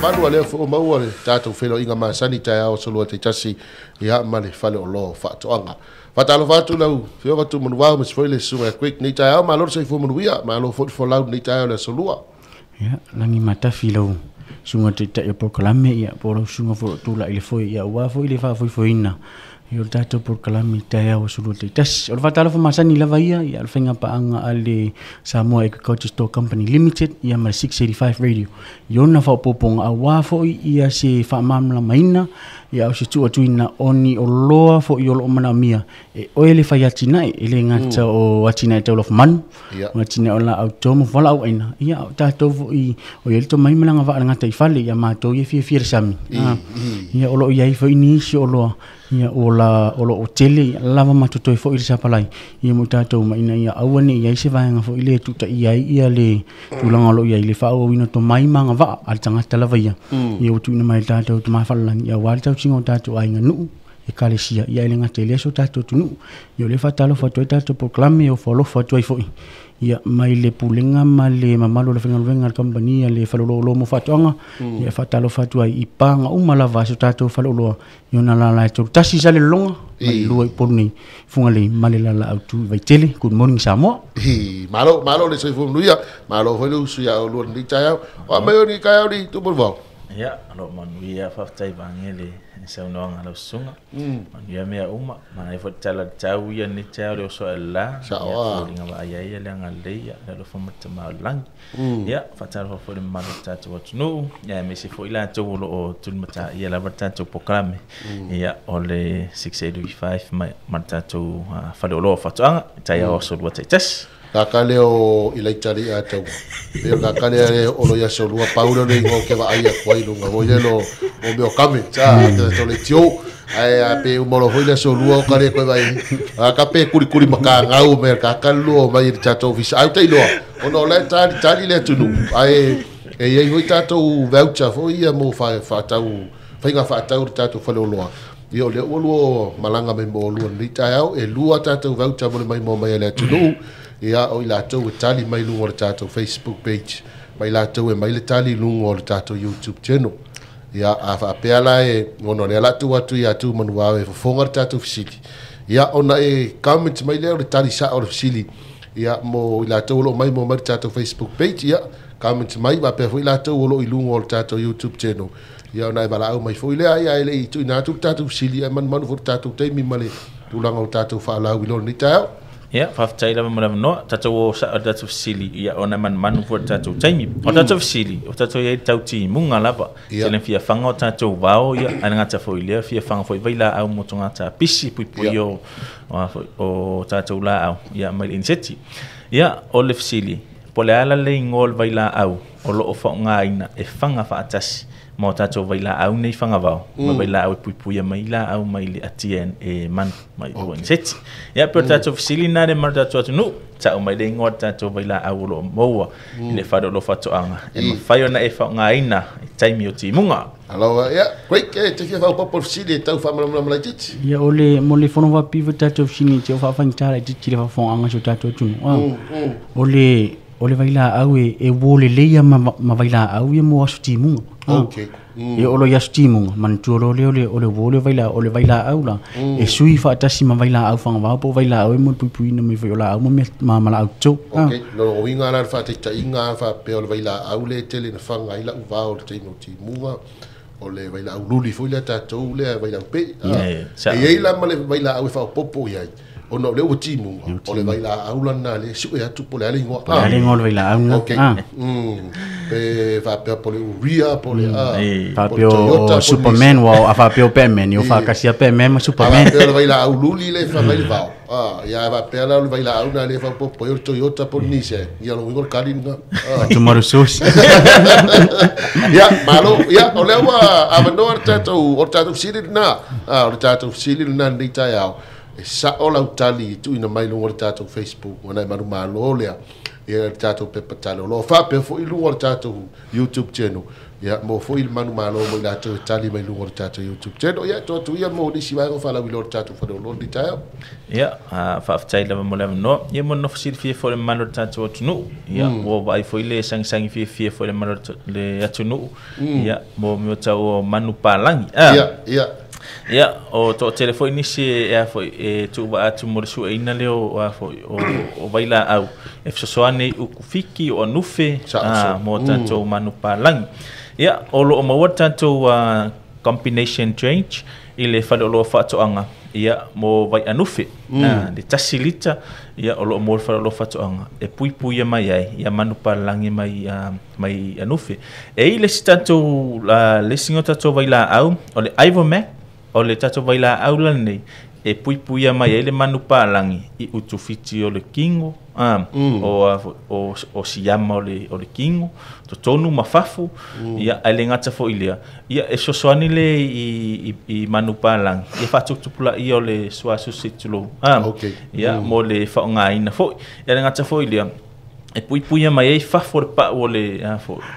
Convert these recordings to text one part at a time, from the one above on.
8 a lea foi maua le tatou feiloaiga masani taeao aso Lua taitasi ia ma le faleoloa o Faatoaga. Faatalofa atu lau Afioga Tumanuvao ma se foi le susuga ia Craig nei taeao, malo le soifua manuia, malo foi le folau nei taeao le aso Lua. Ia, lagi matafi lau susuga taitai o polokalame ia po o lau susuga foi o tulai le foe ia aua foi le faafoefoeina ia o le tatou polokalame taeao aso Lua taitasi. O le faatalofa masani lava ia ia le faiga paaga a le Samoa Agriculture Store Company Limited ia ma le 685 Radio. I ona faaopoopoga aua foi ia se faamalamalamaina ia o se tuuatuina o ni oloa foi o loo manaomia e oe le fai atinae e le gata o atinae tau lafumanu, o atinae o laau toto ma fualaau aina ia o tatou foi o i ai le tomai ma le agavaa le gataifale ia matou ia fiafia i le sami. Ia o loo i ai foi nisi o oloa ia o la o loo tele ia lava ma totoe foi le sapalai ia mo tatou ma ina ia aua ne i ai se vaega foi le tutaia ai ia le tulaga o loo i ai le faaauauina tomai ma agavaa a le tagata lava ia ia ua tuuina mai i le tatou tama faalalagi aua le tausiga o tatou aiga nuu ekalesia ia e le gata i lea so tatou atunuu. Ia o lea faatalofa atu ai tatou polokalame o foalofa atu ai foi ia mai le pulega ma le mamalu o le faigaluega a le kamupani a le faleoloolo mo faatoaga ia faatalofa atu ai i paga uma lava a so tatou faleoloa i ona lala e tolu tasi i Salelologa ma le lua i Upolu nei Fugalei ma le lala autu i Vaitele. Good morning Samoa. Malo, malo le soifua manuia, malo foi le usu ia oulua i lenei taeao. O a mai o lenei taeao le Tumanuvao? Ia, o lo o manuia, faafetai Vagele i saunoaga a lau susuga. Manuia mea uma, manaia foi le tala o le tau ia lenei taeao le oso ae le la. Sao Ia, a. foliga vaaia ai le agalelei, ia, le alofa ma le tama o le lagi. Ia, faatalofa foi i le mamalu o le tatou atunuu, ia, aemaise foi i latou o lo o tulimataia lava le tatou polokalame. Ia, o le 6835 ma le tatou faleoloa o faatoaga, i taeao aso Lua taitasi. Kaka lea o Ilaita le ia taua. Pe o kaka lea le olo ia solua pau lea le ingoa o ke vaai atu ai lunga foi lea lo o mea o comment. Ah, te to le tio. Ai a pe umolo foi lea solua o ka le koe vai. A ka pe kuri kuri makangau me kaka lua mai i tatou ofisa. Ai te iloa. Ona o la e tali tali le atunu. Ai e iai foi tatou voucher foi ia mo whaatau, whainga whaatau le tatou faleoloa. Ia o lea ua lua malanga mai mo lua nei taeao, e lua tatou voucher mo le mai mo mai e le atunuu. Ia o i latou e tali mai lunga o le tatou Facebook page, mai latou e mai le tali lunga o le tatou YouTube channel. Ia a whaapea la e ngono lea la tu atu ia tu manuao e fofonga le tatou fisili. Ia ona e comment mai lea o le tali sa o le fisili. Ia mo i latou o lo mai mo mai le tatou Facebook page, ia comment mai whaapea foi latou o lo i lunga o le tatou YouTube channel. Ia ona e valaau mai foi lea, ia ele i tuina atu le tatou fisili, e manumanu foi le tatou taimi ma le tulaga o le tatou faalau i lona nei taeao. Ia, faafetai lava mo le avanoa. Tatou o sao i le tatou fesili, ia, ona e manumanu foi le tatou taimi. O le tatou fesili, o tatou i ai tau timuga lava. Tele fiafaga o tatou vao, ia, ae le gata foi i lea, fiafaga foi vailaau mo togata pisi, puipui o, o a foi, o tatou laau, ia, mai le iniseti. Ia, o le fesili, po o le a la le igoa o le vailaau o loo faaaogaina e faga faatasi ma o tatou vailaau nei fagavao, ma vailaau e puipuia mai laau mai le atia e manu mai o iniseti. Ia, pe o le tatou fesili na le ma le tatou atunuu, tau mai le igoa o le tatou vailaau o loo maua i le faleoloa faatoaga e mafai ona e faaaogaina i taimi o timuga. Alo, ia, great, e te fia faaopoopo le fesili e tau faamalamalama laitiiti. Ia, o le mo le fono faapipi foi tatou fesili te o faafaigata laitiiti le faafofogaaga a si o tatou atunuu. O le vailaau e uo lelei ia ma vailaau ia mo aso timuga. Ia o lo i aso timuga, manatua loa lea o le uo lea o vailaau, o le vailaau la, e sui faatasi ma vailaau fagavao po o vailaau e mo le puipuiina mai foi o laau ma mea ma laau toto. Okay, lona uiga la le faataitaiga faapea o le vailaau le tele na faga ai lau vao i le taimi o timuga, o le vailaau luli foi lea tatou lea vailaau pei. E i ai la ma le vailaau e faaopoopo i ai, ona o lea ua timuga, o le vailaau lana le sue atu po o le a le igoa. Po o le a le igoa o le vailaau lena. Okay. Pe faapea po o le urea, po o le a, po o le Faapea Toyota, o po o le Superman, Nissan. ua a faapea o Batman, ia o faakasi a Batman ma Superman. A faapea o le vailaau luli le faga ai le vao. Ia faapea la o le vailaau na le faaopoopo ai o le Toyota po o le Nissan. Ia lona uiga o le kali lena. Tomato sauce. Ia, malo, ia, o lea ua avanoa le tatou, o le tatou fesili lena. O le tatou fesili lena lenei taeao. E sao lau tali i tuuina mai luga o le tatou Facebook, ona e manumalo lea, ia le tatou pepa tali. O lo o faapea foi luga o le tatou YouTube channel. Ia mo foi le manu malo mo i latou e tali mai luga o le tatou YouTube channel. Ia to atu ia mo nisi vaega o faalauiloa o le tatou faleoloa lenei taeao. Ia, faafetai lava mo le avanoa. Ia mo le nofo silafia foi i le mamalu o le tatou atunuu. Ia, ua vaai foi le sagisagi fiafia foi i le mamalu o le atunuu. Ia, mo mea tau o manu palagi. Ia, ia. Ia, o toatele foi nisi e a foi e tuuvaa atu mo le sueina lea o a foi o vailaau e fesoasoani i ukufiki o anufe mo tatou manu palagi. Ia, o loo maua tatou combination change i le faleoloa faatoaga ia mo vai anufe. Le 1 lita ia o loo maua le faleoloa faatoaga e puipuia mai ai ia manu palagi mai mai anufe. E i le isi tatou le isi o tatou vailaau o le Ivomac, o le tatou vailaau lenei e puipuia mai ai le manu palagi i utufiti o le kingo, o siama o le kingo, totonu ma fafu, ia ai le gata foi lea. Ia e fesoasoani le i manu palagi ia faatuputupulaia ia o le suasu tulo. Ia mo le faaaogaina foi. Ia le gata foi lea e puipuia mai ai fafo o le pau o le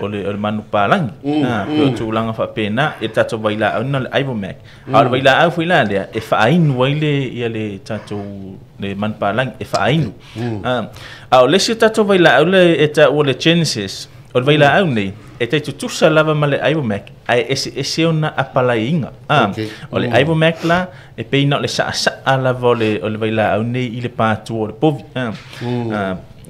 o le manu palagi. Pe o tulaga faapena e tatou vailaau na le Ivomac. A o le vailaau foi la lea e faainu ai le ia le tatou le manu palagi e faainu. A o le isi tatou vailaau le e taua le Genesis, o le vailaau nei e tai tutusa lava ma le Ivomac ae eseese ona apalaiga. O le Ivomac la e pei na o le saasaa lava o le vailaau nei i le pātua o le povi.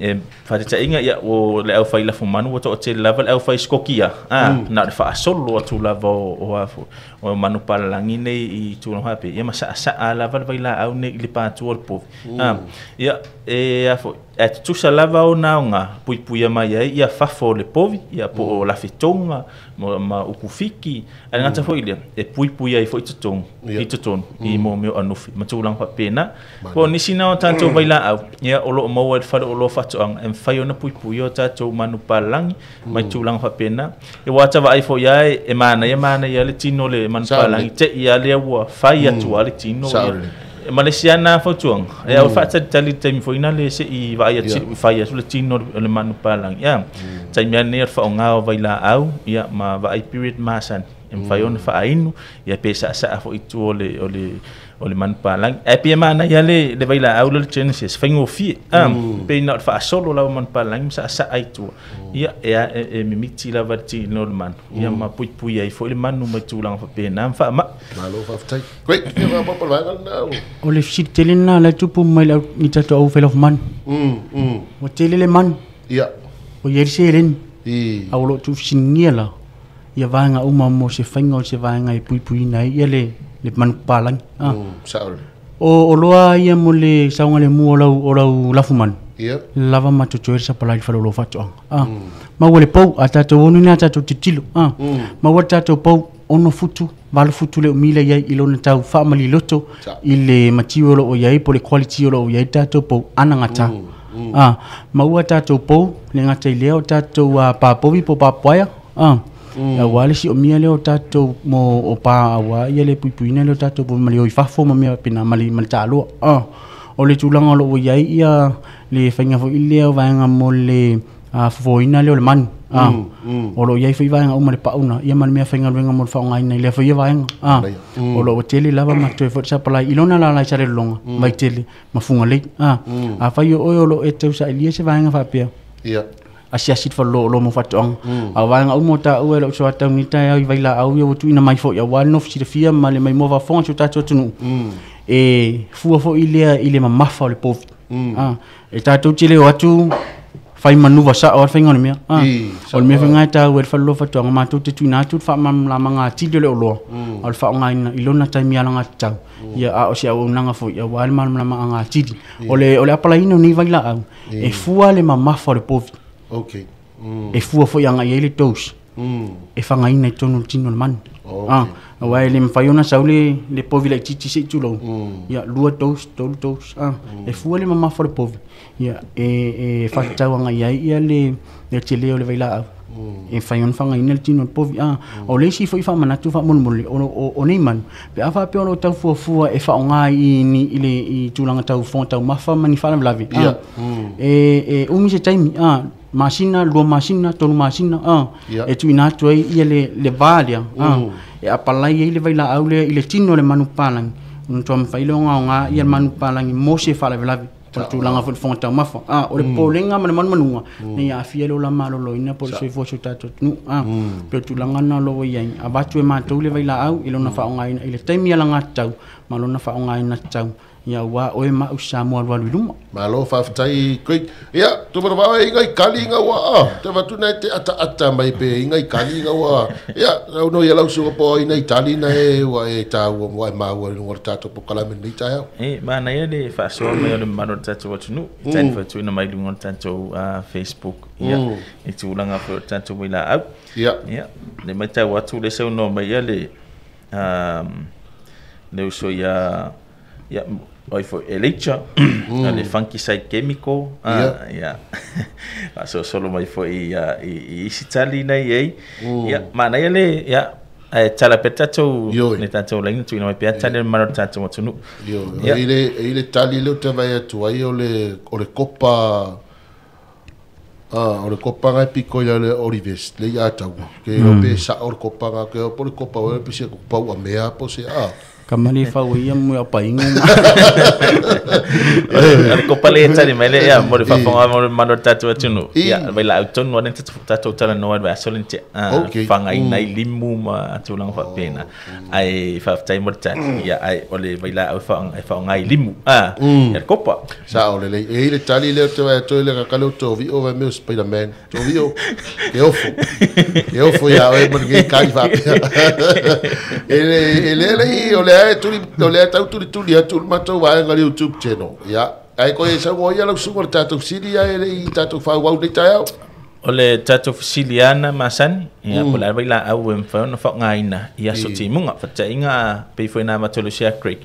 E faataitaiga ia o le aufai lafumanu ua toatele lava le aufai skokia. Na o le faasolo atu lava o manu palalagi nei i tulaga faapea ia ma saasaa lava le vailaau nei i le pātua o le povi. Ia e a foi e tutusa lava ona aoga puipuia mai ai ia fafo o le povi ia po o lafetoga ma ukufiki. Ae le gata foi lea e puipuia ai foi totonu i totonu i mo mea o anufi ma tulaga faapena. Po o nisi na o tatou vailaau ia o loo maua i le faleoloa faatoaga e mafai ona puipuia o tatou manu palagi mai tulaga faapena. E ua tavaai foi ia e manaia le tino le manu palagi te ia lea ua fai atu le tino ia. Malaysia na fautuaga e au faatalitali taimi foi na le se'i vaai atu fai atu le tino o le manu palagi. Ia taimi nei o le faaaoga o vailaau ia ma vaai period masani e mafai ona faainu ia pe saasaa foi i tua o le manu palagi. Ae pei e manaia le vailaau le Genesis faigofie pei na o le faasolo lava manu palagi ma saasaa i tua. Ia e mimiti lava le tino o le manu ia ma puipui ai foi le manu mai tulaga faapena ma faama'i. Malo faafetai. Great. Ia pa pa vaega lena. O le fesili tele lena la e tupu mai le ni tatou au failafumanu. Ua tele le manu. Ia. O i ai le seleni. A o loo tuufesiligia la ia vaega uma mo se faiga o se vaega e puipuiina ai ia le manu palagi. Sao. O oloa ia mo le saogalemu o lau lafumanu. Ia. Lava ma totoe le sapalai i le faleoloa faatoaga. Maua le pou a tatou onu ina tatou tilotilo. Maua le tatou pou 6 futu, 8 futu le umila iai i lona tau faamaliloto i le material o loo iai po le quality o loo iai tatou pou anagata. Maua tatou pou le gata i lea o tatou papovi po papoaia. Aua le siomia lea o tatou mo o pa aua ia le puipuiina lea o tatou po ma le oi fafo ma mea faapena ma le taaloa. O le tulaga o loo iai ia le faiga foi lea o vaega mo le fofoina lea o le manu. O loo iai foi vaega uma le pauna ia ma le mea faigaluega mo le faaaogaina i lea foi ia vaega. O loo tele lava ma toe foi sapalai i lona lala i Salelologa Vaitele ma Fugalei. Afai o oe o loo e tausailia se vaega faapea. Ia. Asiasi le faleoloa mo faatoaga. A o vaega uma o taua e lou soataugī taeao i vailaau ia ua tuuina mai foi aua le nofo silafia ma le maimoa faafofoga o si o tatou atunuu. E fua foi lea i le mamafa o le povi. E tatou te le o atu fai manuva sao a le faiga o le mea. O le mea foi lena e taua e le faleoloa faatoaga matou te tuuina atu le faamalamalamaga atili o le oloa o le faaaogaina i lona taimi alagatatau. Ia a o se auaunaga foi aua le malamalamaaga atili. O le apalaiina o nei vailaau e fua le mamafa o le povi. Okay. E fua foi agai ai le dose. E fagaina i totonu o le tino o le manu. Aua e le mafai ona sau le povi laitiiti se i tulou. Ia 2 dose, 3 dose. E fua le mamafa o le povi. Ia e faatatau agai ai ia le tele o le vailaau. E fai ona fagaina le tino o le povi a o le isi foi faamanatu faamolemole o nei manu pe a faapea o loo tau fuafua e faaaoga i ni i le i tulaga tau fofoga taumafa ma ni faalavelave a e umi se taimi a masina 2 masina 3 masina a e tuuina atu ai ia le va lea a e apalai ai le vailaau lea i le tino o le manupapalagi ona toa mafai lea ona aoga ia le manupapalagi mo se faalavelave o le tulaga foi le fofoga taumafa a o le popolega ma le manumanuga nei aafia le ola maloloina po o le soifua o si o tatou atunuu a pe o le tulaga lena o lo o i ai avatu e matou le vailaau i lona faaaogaina i le taimi alagatatau ma lona faaaogaina tatau ia ua oe ma au Samoa alualu i luma. Malo faafetai Craig. Ia, tumanavao e inga i kali inga ua a. Te watu nei te ata ata mai pe inga i kali inga ua. Ia, au no ia lau suga po ina i tali na e ua e tāua mua e māua i lunga o le tātou pokalame nei taeao. E, mana ia le faasoa mai o le mamalu o le tātou atunuu. I tali whatuina mai lunga o le tātou Facebook. Ia, i tūlanga foi o le tātou wailaau. Ia. Ia, le mai tau atu le saunoa mai ia le, le uso ia, ia, oi foi Elijah, le fungicide chemical, ia, faasolosolo mai foi i isi tali nei ei. Ia, manaia le, ia, ae tala pea tatou, le tatou laina tuuina mai pea tali o le mamalu o le tatou atunuu. Ioe, e i le tali lea ou te vaai atu ai o le kopa, o le kopa nga e piko i le Olives, le i ataua. Ke ilo pe sao le kopa nga, ke po le kopa o le pisi e pau a mea po se a. Kamali fau ia mo ia painga. Ale kopa le tali mai le ia mo le faafofoga mo le mamalu o le tatou atunuu. Ia vai laau tonu ana tatou talanoa i le vaiaso le tea. Fagaina i limu ma tulaga faapena. Ae faafetai mo le tali. Ia ae o le vailaau e faaaoga i limu. Ia le kopa. Sao lelei. E i le tali lea o te vaai atu ai le kakale o Tovio vai mea o Spider-Man. Tovio, ke ofo. Ke ofo ia oe ma lenei kali faapea. E le lei o le tuli o le tau tuli tuli atu le matou vaega le YouTube channel. Ia, ai koe sau o ia lau suga o le tatou fesili ia e le i tatou faaauau nei taeao. O le tatou fesili ana masani, ia po o le a le vailaau e mafai ona faaaogaina i aso timuga. Faataitaiga pei foi na matou le usia Craig.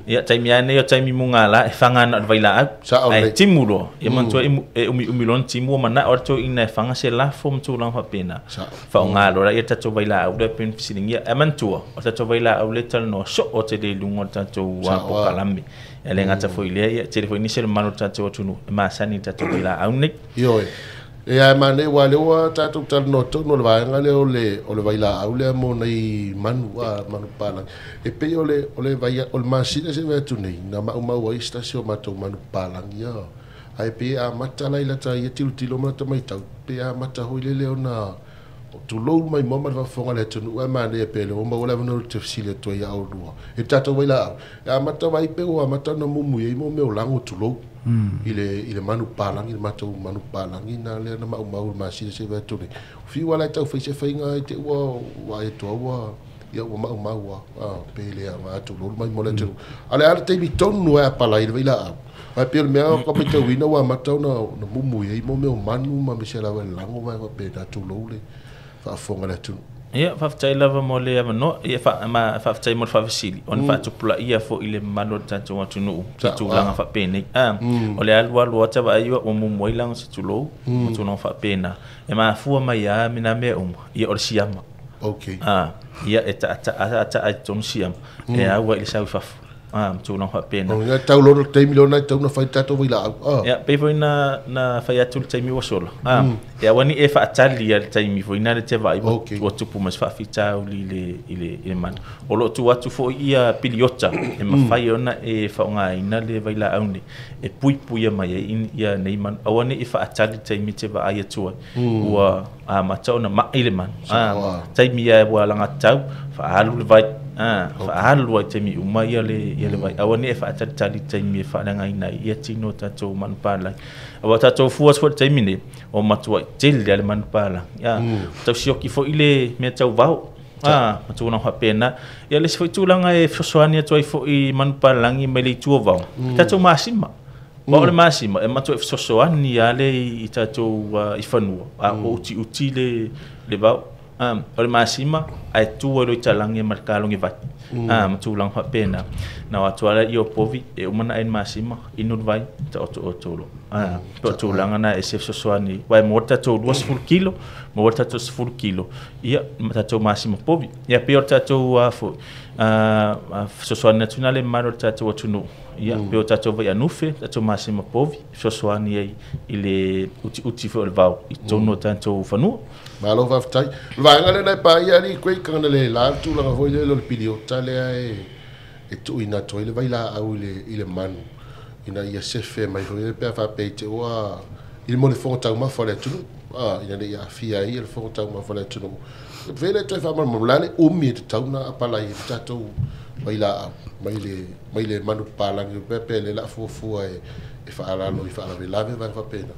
Ia taimi lava nei o taimi mugala e faga ana o le vailaau. Ae timu loa, ia manatua e umiumi loa ona timu ua manao le toeaina e faga se lafo ma tulaga faapena. Faaaoga loa laia le tatou vailaau lea pei ona fesiligia. Ae manatua, o le tatou vailaau lea e talanoa soo tele i luga o le tatou pokalame. Ia le gata foi i lea, ia tele foi nisi o le mamalu o le tatou atunuu e masani i le tatou vailaau nei. Ioe. E ae manaia aua lea ua tatou talanoa tonu o le vaega lea o le vailaau lea mo nai manu a manu papalagi. E pei o le o le vai o le masina se vae atu nei na maumau ai se tasi o matou manu papalagi ia. Ae pei e amata la i lata ia tilotilo ma lata matau pe amata hoi lele ona o tulou mai moa ma le faafofoga a le atunuu ae manaia pe le ua maua le avanoa ou te fesili atu ai ia oulua. E tatou vailaau e amata vai pe ua amata ona mumu i ai mo mea o lago tulou. I le manu papalagi, le matou manu papalagi na lea na maumau i le masina se vae atu nei. Fiu ala e tau fai se faiga i te ua vaai atu au ua, ia ua maumau a, pe le aoga tulou mai mo le atunuu. A o le a le taimi tonu e apalai i le vailaau. Ae pei o le mea ka matauina ua amata ona mumu i ai mo mea o manu ma mese lava i le lago ma e faapena tulou le faafofoga a le atunuu. Ia, faafetai lava mo le avanoa, ia ma faafetai mo le faafesili, ona faatupulaia foi le mamalu o le tatou atunuu i tulaga faapenei. O le alualu ata vaai ua mumu ai lago se tulou, ma tulaga faapena. E mafua mai lava nā mea uma, ia o le siama. Ia e taataa ataa i totonu siama, e au ai i le sau i fafo. Ma tulaga faapena. O le tau loa le taimi lona e tau na fai tatou vailaau. Ia, pei foi na fai atu le taimi ua sola. E aua ni e faatali ia le taimi foi na le te vaai ua tupu mai se faafitauli i le manu. O loo tuu atu foi ia piliota e mafai ona e faaaogaina le vailaau nei e puipuia mai ai ia nei manu. Aua ne i faatali le taimi te vaai atu ai ua amata ona mai le manu. Taimi ia ua alagatau faaalu le vai. Faaalu ai taimi uma ia le vai. Aua ne i faatalitali taimi e faaleagaina ai ia tino tatou manupapalagi. Aua tatou fua atu foi le taimi nei o matuai tele le manupapalagi. Tau sioki foi le mea tau vao. Ma tulaga faapena. Ia le isi foi tulaga e fesoasoani atu ai foi manupapalagi mai le itu o vao. Tatou masima. O le masima e matuai fesoasoani ale i tatou i fanua. O utiuti le vao. O le masima ae tua i loi talagi e ma le kalogi vai. Ma tulaga faapena. Na o atu ala i o povi e uma na e le masima inu le vai ta oto oto lo. Po tulaga na e se fesoasoani uae mo tatou 20 kilo mo tatou 10 kilo ia ma tatou masima povi ia pei o le tatou foi fesoasoani atu na le mamalu o le tatou atunuu ia pei o tatou vaianufe tatou masima povi fesoasoani ai i le utiuti foi o le vao i totonu o tatou fanua. Malo faafetai. O le vaega lea na e paia alii koe i kagana le la le tulaga foi lea o le piliota lea e tuuina atu ai le vailaau i le manu ina ia sefe mai foi lea pe a faapea i te ua i le mo le fofoga taumafa o le atunuu ina ne i aafia ai le fofoga taumafa o le atunuu. Fe le toe faamalamalama la le umi e tatau ona apalai ai le tatou vailaau mai le manu papalagi pe pe le la fuafua e faalalo i faalavelave vaega faapena.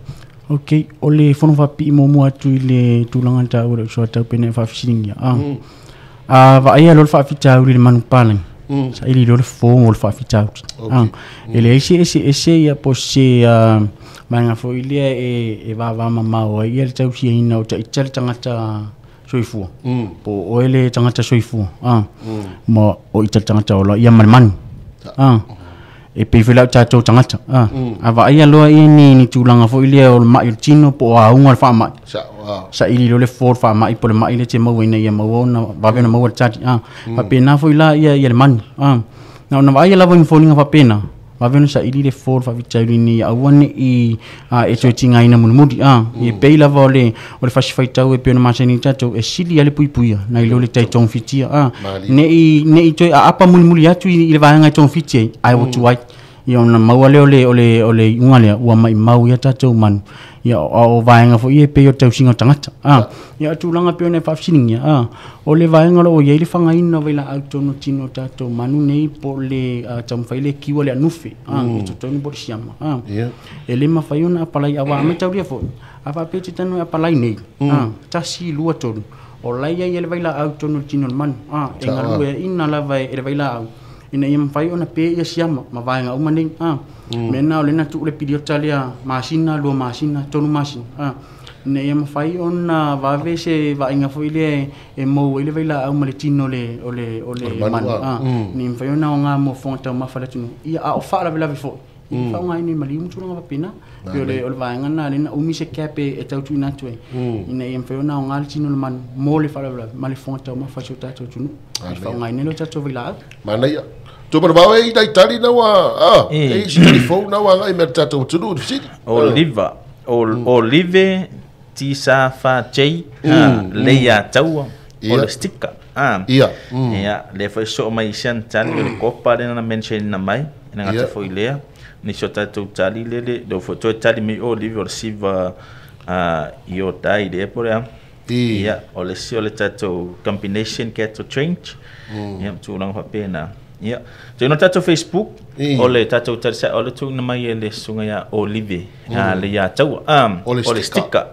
Ok, o le fono faapipii muamua atu i le tulaga taua le uso a tau pene faafesiligia. Vaaia loa le faafitauli i le manu papalagi. Saili loa le fogo o le faafitauli. E leai se eseese ia po se vaega foi lea e vavamamao ai ia le tausiaina o taita le tagata soifua. Po o oe le tagata soifua. Ma o ita le tagata ola ia ma le manu. E pei foi la o tatou tagata. A vaaia loa ia ni tulaga foi lea o le mai o le tino po o auga o le faamai. Saili loa le fo o le faamai po o le mai le te maua ina ia maua ona vave ona maua le tali. Faapena foi la ia le manu. Na ona vaaia lava i foliga faapena. Vave ona saili le fo o le faafitauli ina ia aua ne i e toe tigaina mulimuli. E pei lava o le fasifaitau e pei ona masani i tatou e sili ai le puipuia nai lo le tai togafitia. Ne i toe aapa mulimuli atu i le vaega e togafiti ai ae ua tuai. Ia ona maua lea o le iuga lea ua maimau ia tatou manu. Ia o vaega foi e pei o le tausiga o tagata. Ia o tulaga pei ona e faafesiligia. O le vaega o lo o iai le fagaina o vailaau totonu o tino o tatou manu nei po o le taumafai le kiua le anufe. I totonu po o le siama. E le mafai ona apalai aua a mataulia foi. A faapea te tanu e apalai nei. 1, 2, 3. O lai ai le vailaau totonu o le tino o le manu. E galue ina lava e le vailaau. Ina ia mafai ona pe ia siama ma vaega uma nei. Mea o lena tuu le piliota lea masina, 2 masina, 3 masina. Ina ia mafai ona vave se vaaiga foi lea e maua ai le vailaau ma le tino o le manu. Ina ia mafai ona aoga mo fofoga taumafa o le atunuu. Ia a o faalavelave foi. I faaaogaina i maliu ma tulaga faapena. Pei o le vaega lena lena umi se cap e tautuina atu ai. Ina ia mafai ona aoga le tino o le manu mo le faalavelave ma le fofoga taumafa o si o tatou atunuu. I faaaogaina ai le tatou vailaau. Manaia. Tupana e i tali na ua e isi telefon na ua ngai me tatou atunuu le fesili. Oliva, Olive Tisa Fa J Leia Taua o le sticker. Ia le foi so mai sian tali o le kopa le na mention na mai na ngata foi lea ni so tatou tali le le do foi toe tali mi Olive o le siva i o dai le por ia. Ia o le si o le tatou combination get to change. Ia tulaga faapena. Ia te no tatou Facebook o le tatou tali sa o le tu na mai le sunga ia Olive le ia Taua o le sticker.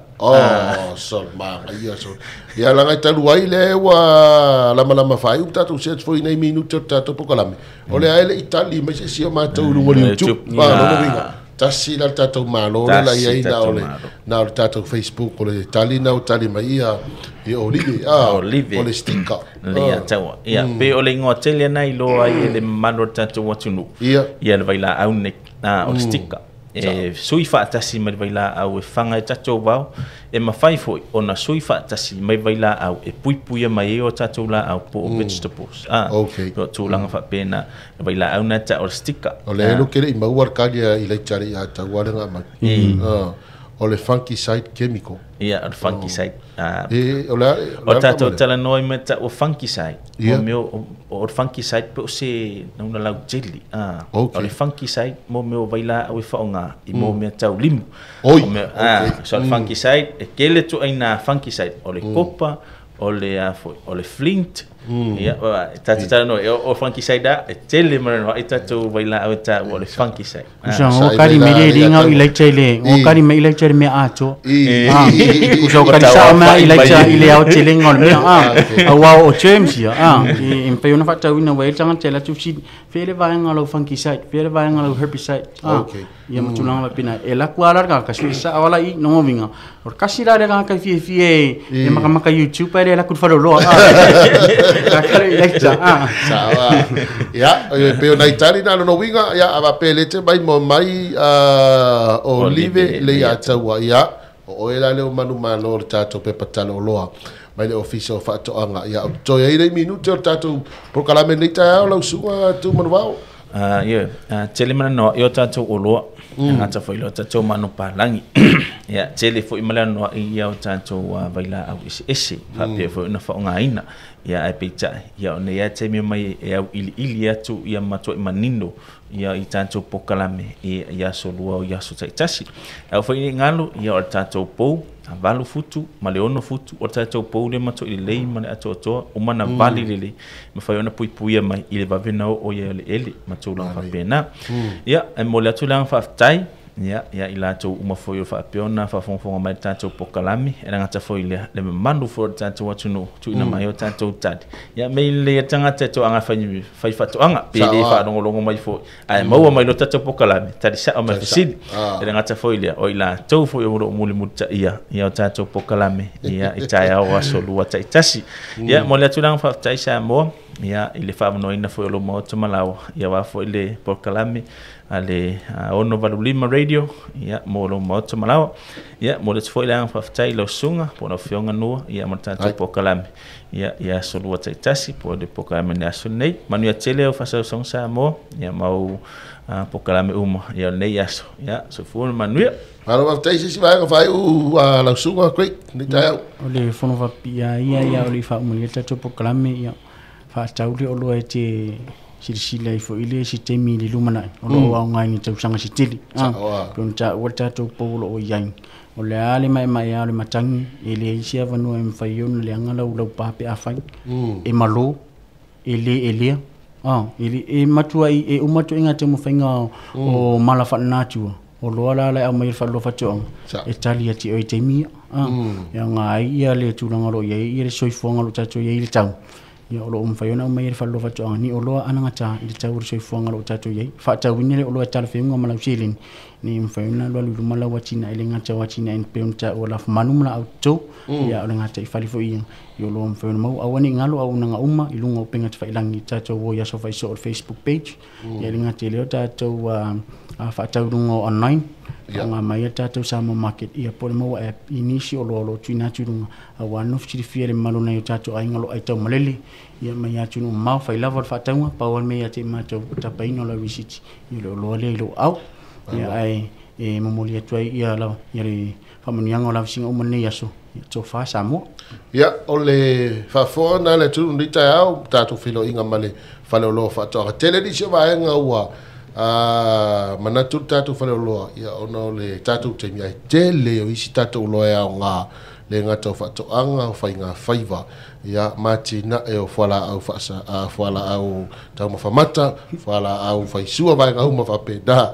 Sol ma ia sol. Ia la ngai talu ai le ua lama lama fai u tatou set foi nei minuto tatou pokalame. O le ai le Itali mai se si o matou lunga le YouTube. Ba lo winga. Tasi la tatou malo la ia ina o le na o le tatou Facebook o le Itali na o tali mai ia Olive Olive o le sticker. Le ia Taua. Ia pe o le ingoa tele nei lo ai le mamalu o le tatou atunuu. Ia le vailaau nei o le sticker. E sui faatasi mai vailaau e fanga e tatou vao e mafai foi ona sui faatasi mai vailaau e puipuia mai ai o tatou laau po o vegetables. O tulaga faapena vailaau na ta o le sticker. O le elu kele i maua le kali i le tali a taua le ngā mai. O le fungicide chemical. Ia, o le fungicide. O le o tatou talanoa mai ta o fungicide. O mea o le fungicide pe o se nauna lau jelly. O le fungicide mo mea o vailaau e faaaoga i mo mea tau limu. So le fungicide e kele tuaina fungicide o le kopa o le o le flint. Ia, tatou talanoa o fungicide e tele maranoa i tatou vailaau e taua o le fungicide. Usa o kari me le ringa i leicha ile o kari me i leicha le mea atoa. Usa o kari sa o mea i leicha i le ao telenga o le mea. Aua o terms ia. E mafai ona faatauina ua e le tagata e latou fesili fea le vaega o lau fungicide, fea le vaega o lau herbicide. Ia ma tulaga faapena. E laku ala le tagata sui sao ala i nogoviga. O le kasi la le tagata e fiafia e makamaka YouTube ai le laku le faleoloa. Kakale Ilaisa. Sa ia pe o nai tali na no winga ia ava pe le te mai mo mai Olive le ia taua ia o oe la leo manu malo le tatou pepa talo loa mai le ofisa o faatoaga ia o toe ai le minute o le tatou polokalame nei taeao lau susuga Tumanuvao. Ia tele mana no ia tatou oloa ngata foi lo tatou manu palangi ia tele foi mala no ia o tatou vaila au ese ese fa foi na faongaina ia ai peita ia o nei te mi mai e au ili ili atu ia matua manino ia i tatou pokalame ia solua ia so taitasi au foi ngalo ia o tatou pou 8 futu ma le 6 futu o tatou pou le matua i lei ma le atoatoa o mana vali lele ma fai ona puipuia mai i le vavena o ia le ele matua la faapena ia e mo le atu la faafetai ia ia i latou uma foi o faapea faafogafoga mai tatou pokalame e ngata foi le le mamalu foi tatou atunuu tuuina mai o tatou tali ia mei le tagata to anga fai fai faatoaga pe le faalogologo mai foi ae maua mai lo tatou pokalame tali sao mai fesili e ngata foi le o i latou foi o lo mulimulitaia ia o tatou pokalame ia i taeao aso lua taitasi ia mo le atu la faafetai Samoa ia i le faamanoina foi o lo maota malawa ia wa foi le pokalame ale 685 radio ia mo lo maota malawa ia mo le foi le faafetai lo sunga po lo fionga nua ia mo tatou pokalame ia ia solua taitasi po le pokalame ne aso nei manuia tele o fasausoga Samoa ia mau pokalame uma ia nei aso ia soifua manuia. Malo faafetai sisi vaega faaiu lau susuga great nei taeao o le fono faapipia ia ia o le faauma tatou pokalame ia faatau le oloa e te silasila ai foi le se taimi i le lumanai o loo aoga ni tausaga se tele pe ona taua le tatou pou o loo iai o le a le maemaea o le matagi e leai se avanoa e mafai ona leaga lau laupā pe afai e malo e lē elea e matua e uma atu iga taumafaiga o mala faalenatua o loa la la au mai le faaloa faatoaga e tali ati oe i taimi ia e aoga ai ia le tulaga o loo iai ia le soifuaga o loo tatou iai le tau ia o loo mafai ona aumai le faaloa faatoaga ni oloa anagata i le tau o le soifuaga o loo tatou iai faatauina le oloa e talafeuga ma lau seleni ni mafai ona alualu i luma lau atinae le gata o atinae pe ona taua lafumanu ma laau toto ia o le gata i fali foi ia i oloa mafai ona maua aua nei galo auaunaga uma i luga o upega tafailagi tatou o i aso faisoo o le Facebook page ia le gata i lea o tatou faatau i luga o online faaaoga mai a tatou Samoa Market ia po o le maua app i nisi o oloa o loo tuuina atu i luga aua nofo silafia le mamalu o nai o tatou aiga o loo aitaumalele ia mai atunuu mamao fai lava o le faatauga pau a le mea ia te i matou tapaina o lau risiti ia le oloa lea i lou aao ia ae e momoli atu ai ia ia le faamanuiaga o lavasiga uma lenei aso ia tofa Samoa. Ia o le faafofoga na le atunuu nei taeao tatou feiloaiga ma le faleoloa faatoaga tele nisi o vaega ua manatu le tatou faleoloa ia ona o le tatou taimi ai tele o isi tatou oloa e aoga le gata o faatoaga o faiga faiva ia matinae o fualaau faasa fualaau taumafamata fualaau faisua vaega uma faapena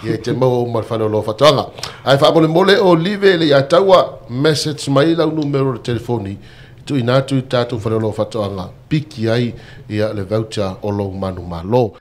ia te maua uma le faleoloa faatoaga ae faamolemole o Olive le ia taua message mai lau numero o le telefoni tuuina atu i tatou faleoloa faatoaga piki ai ia le voucher o lou manumalo.